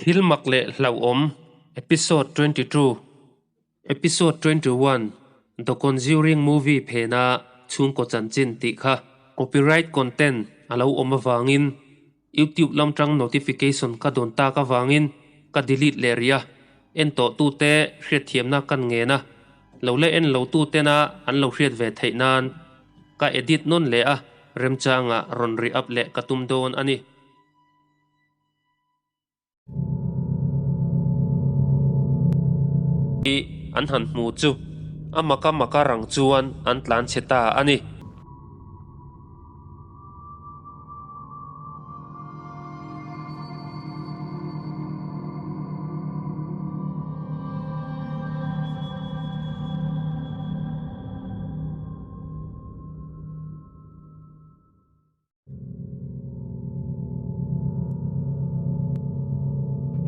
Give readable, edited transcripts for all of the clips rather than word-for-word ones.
Thil mak leh hlauhawm Episode 22 Episode 21 The Conjuring Movie phena chhungkaw chanchin tih kha copyright content a lo awm avangin YouTube lam tang notification ka dawn tak avangin ka delete leh rih a, en tawh tute hriatthiamna kan ngen a, lo la en lo tutena an lo hriat ve theih nan ka edit nawn leh a, remchangah rawn re-up leh ka tum dawn a ni. Hi an han hmu chu a maka maka rang chuan an tlan chhe ta a ni.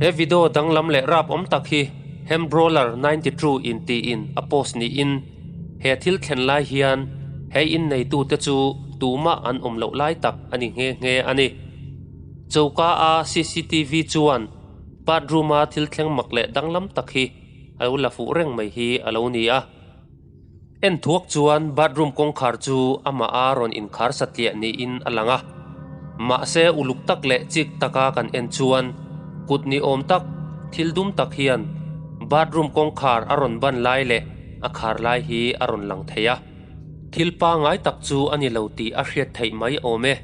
He video danglam leh rap awm tak hi Hembrawler 92 in tiin a post niin he thil thlen lai hian he inneitute chu tumah an awm loh lai tak a ni nghe nghe a ni. Choka a cctv chuan bathroom a thil thleng mak leh danglam tak hi a lo la fuh reng mai hi a lo ni a. En thuak chuan bathroom kawngkhar chu amah a rawn inkhar satliah niin a lang a. Mahse uluk tak leh chik taka kan en chuan kut ni awm tak, thil dum tak hian bathroom kawngkhar a rawn ban lai leh a khar lai hi a rawn lang thei a. Thil pangai tak chu a ni lo tih a hriat theih mai awm e.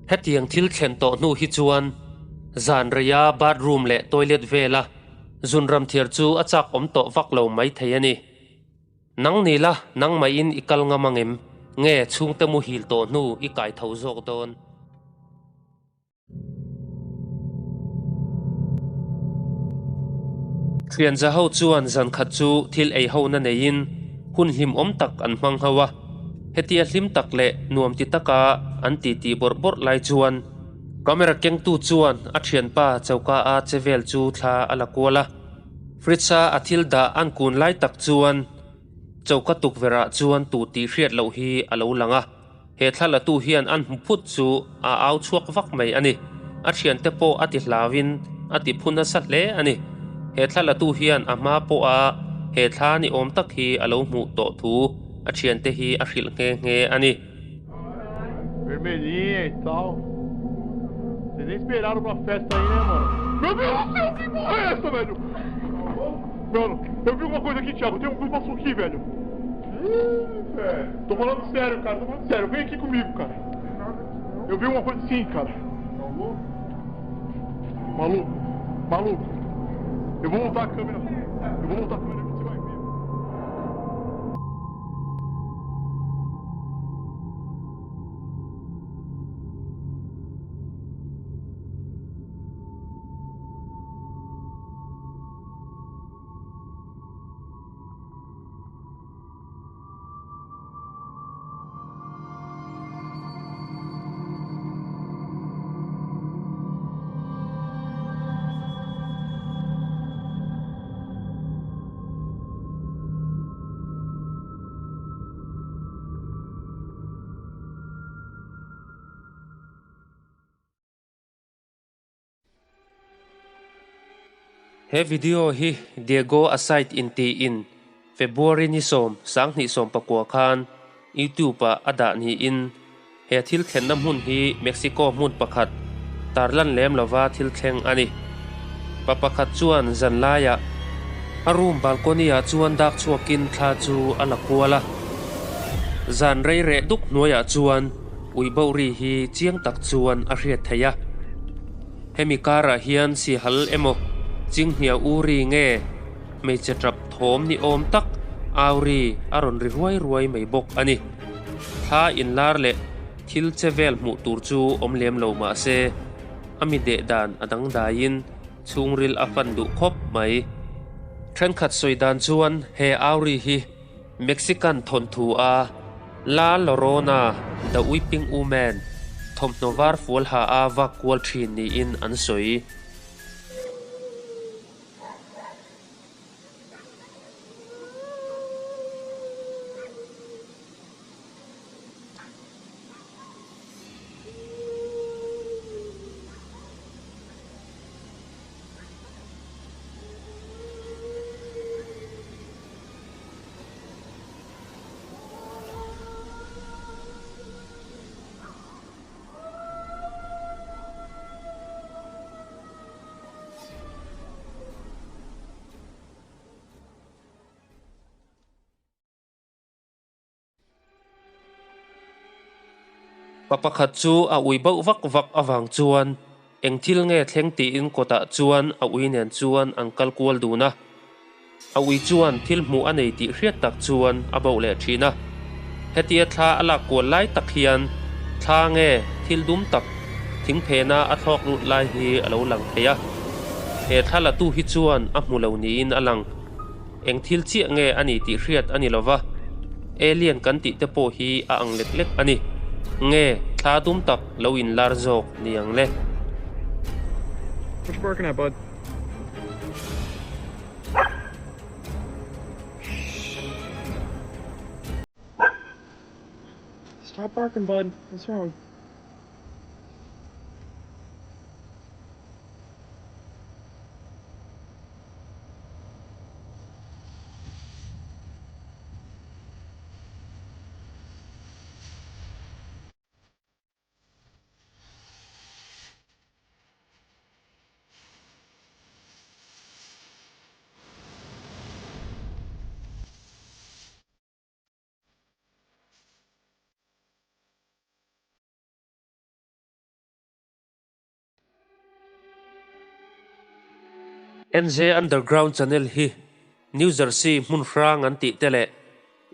Hetiang thil thlen tawh hnu hi chuan zan reia bathroom leh toilet vela zunram thiar chu a chak awm tawh vak lo mai thei a ni. Nang ni la, nang maiin i kal ngam angem? Nge chhungte muhil tawh hnu i kai tho zawk dawn? Thian za ho chuan zan khat chu thil ei ho na neiin hun hlimawm tak an hmang ho a. Hetia hlim tak leh nuam ti taka an titi bawrh bawrh lai chuan camera kengtu chuan a thianpa choka a che vel chu thla a la kual a. Fritz-a a thil dah an kun lai tak chuan choka tukverh ah chuan tu tih hriat loh hi a lo lang a. He thla latu hian an hmu phut chu a au chhuak vak mai a ni. A thiante pawh a ti hlauin a ti phu nasa hle a ni. He thla latu hian a hma pawha he thla ni awm tak hi a lo hmuh tawh thu a thiante hi a hrilh nghe nghe a ni. Vermelhinha e tal. Vocês nem esperaram uma festa aí, né, mano? Meu Deus do céu, que porra é essa, velho? Mano, eu vi uma coisa aqui, Thiago. Tem um que passou aqui, velho. Ih, velho. Tô falando sério, cara. Tô falando sério. Vem aqui comigo, cara. Eu vi uma coisa assim, cara. Maluco? Maluco. Maluco. Eu vou voltar a câmera. Eu vou voltar a câmera e você vai ver. He video hi Diego Aside intiin February ni 2019 khan YouTube ah a dah niin he thil thlenna hmun hi Mexico hmun pakhat tarlan lem lova thil thleng a ni. Pa pakhat chuan zan laiah a room balcony ah chuan dak chhuakin thla chu a la kual a. Zan rei reh duk hnuaiah chuan ui bohri hi chiang tak chuan a hriat theih a. Hemi karah hian sihal emaw chinghnia uri nge hmeichhe tap thawm ni awm tak auri a rawn ri ruai ruai mai bawk a ni. Thla inlar leh thil che vel hmuh tur chu awm lem lo mah se, a mi deh dan a dangdaiin chhungril a fan duh khawp mai. Thenkhat sawi dan chuan he auri hi Mexican thawnthu a La Llorona, The Weeping Woman, thawmhnaw var fual ha a vak kual thin niin an sawi. Pa pakhat chu a ui bauh vak vak avang chuan eng thil nge thleng tiin kawtah chuan a ui nen chuan an kal kual dun a. A ui chuan thil hmuh a nei tih hriat tak chuan a bauh leh thin a. Hetia thla a lak kual lai tak hian thla nge thil dum tak thing phena a thlawk lut lai hi a lo lang thei a. He thla latu hi chuan a hmu lo niin a lang. Eng thil chiah nge a ni tih hriat a ni lo va, alien kan tih te pawh hi a ang lek lek a ni. Nge thla dum tak lo inlar zawk ni ang le? What you barking at, bud? Stop barking, bud. What's wrong? NJ Underground Channel hi New Jersey hmun hrang an tih te leh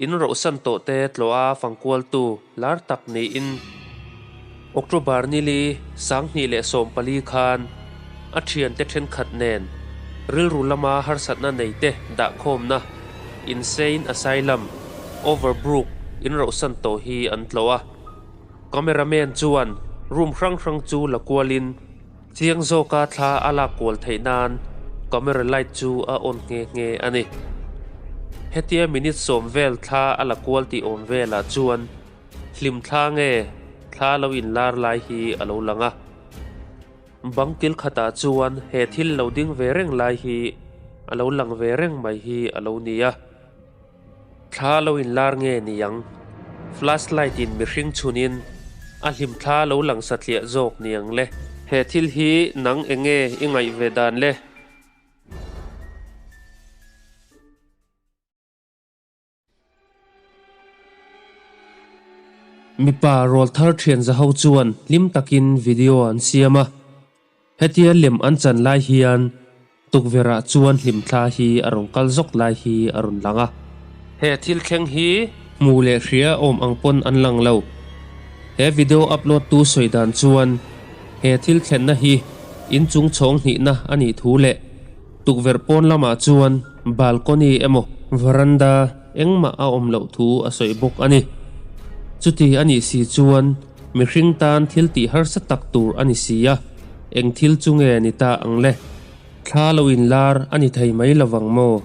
in rohsan tawh te tlawha fangkualtu lar tak niin October nili 2014 khan a thiante thenkhat nen rilru lama harsatna nei te dahkhawmna Insane Asylum, Overbrook in rohsan tawh hi an tlawh a. Cameraman chuan room hrang hrang chu la kualin Chiang zawka thla a lak kual theih nan camera light chu a on nghe nghe a ni. Hetia minute sawm vel thla a la kual tih awm velah chuan hlim thla nge thla lo inlar lai hi a lo lang a. Bang kil khatah chuan he thil lo ding ve reng lai hi a lo lang ve reng mai hi a lo ni a. Thla lo inlar nge ni ang? Flashlight in mihring chhunin a hlim thla lo lang satliah zawk ni ang le? He thil hi nang enge i ngaih ve dan le? Mipa rawlthar thian za ho chuan hlim takin video an siam a. Hetia lem an chan lai hian tukverhah chuan hlimthla hi a rawn kal zawk lai hi a rawn lang a. He thil thleng hi hmu leh hria awm ang pawn an lang lo. He video upload tu sawi dan chuan he thil thlenna hi inchung chhawng hnihna a nih thu leh tukverh pawn lamah chuan balcony emaw veranda engmah a awm loh thu a sawi bawk a ni. Chuti a nih si chuan Mihring tan thil tih harsa tak tur a ni si a, eng thil chu nge ni ta ang le? Thla lo inlar a ni thei mai lovang maw?